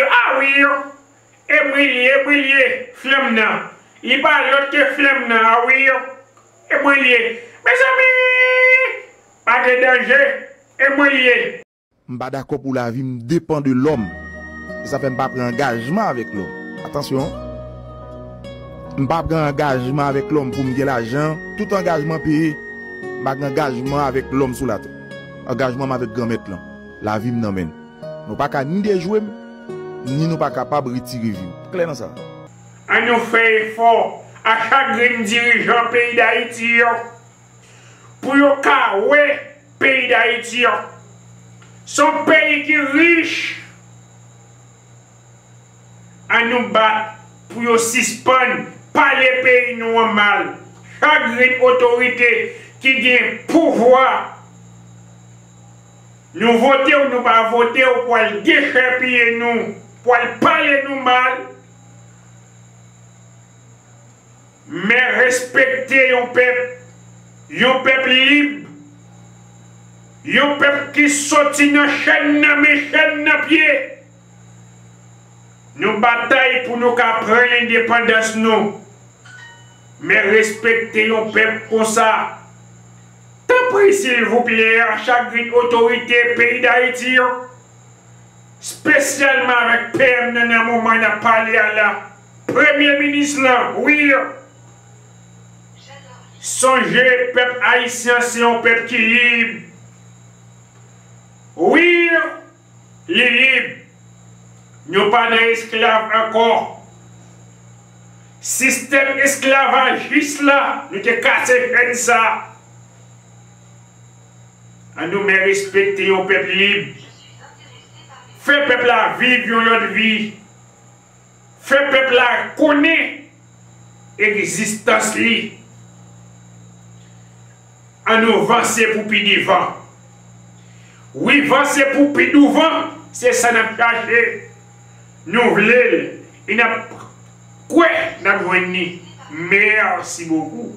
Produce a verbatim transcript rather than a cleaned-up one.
A wi, e mwen li ye, e mwen li ye, flanm nan. Li pa lòt ke flanm nan, a wi, e mwen li ye. Mezanmi, pa gen danje, e mwen li ye. M pa dakò pou lavi m depann de lòm. Se sa fè m pa pran angajman avèk lòm. Atansyon. M pa pran angajman avèk lòm pou m gen lajan. Tout angajman peye. M pa gen angajman avèk lòm sou latè. Angajman m avèk Granmèt lan. Lavi m nan men l. Nou pa ka ni dejwe m, ni nou pa kapab retire vi m. Klè nan sa. Ann nou fè efò a chak grenn dirijan peyi Dayiti yo pou yo ka wè peyi Dayiti an. Se yon peyi ki rich. Ann nou bat pou yo sispann pale peyi nou an mal. Chak grenn otorite ki gen pouvwa, nou vote w, nou pa vote w, pral dechèpiye nou, pral pale nou mal. Men respekte yon pèp, yon pèp lib, yon pèp ki soti nan chèn nan men, chèn nan pye. Nou batay pou nou ka pran lendepandans nou. Men respekte yon pèp konsa. Tanpri, silvouplè, a chak grenn otorite peyi Dayiti yo, espesyalman avèk P M nan nan moman n ap pale a la, Premye Minis lan, wi, sonje pèp ayisyen se yon pèp ki lib. Wi, li lib. Nou pa nan esklav ankò. Sistèm esklavajis la, nou te kase chèn sa. Ann nou men respekte yon pèp lib. Fè pèp la viv yon lòt vi. Fè pèp la konnen egzistans li. Ann nou vanse pou pi devan. Wi, vanse pou pi douvan, se sa n ap chache. Nou vle l, e n ap kwè n ap jwenn li. Mèsi bokou.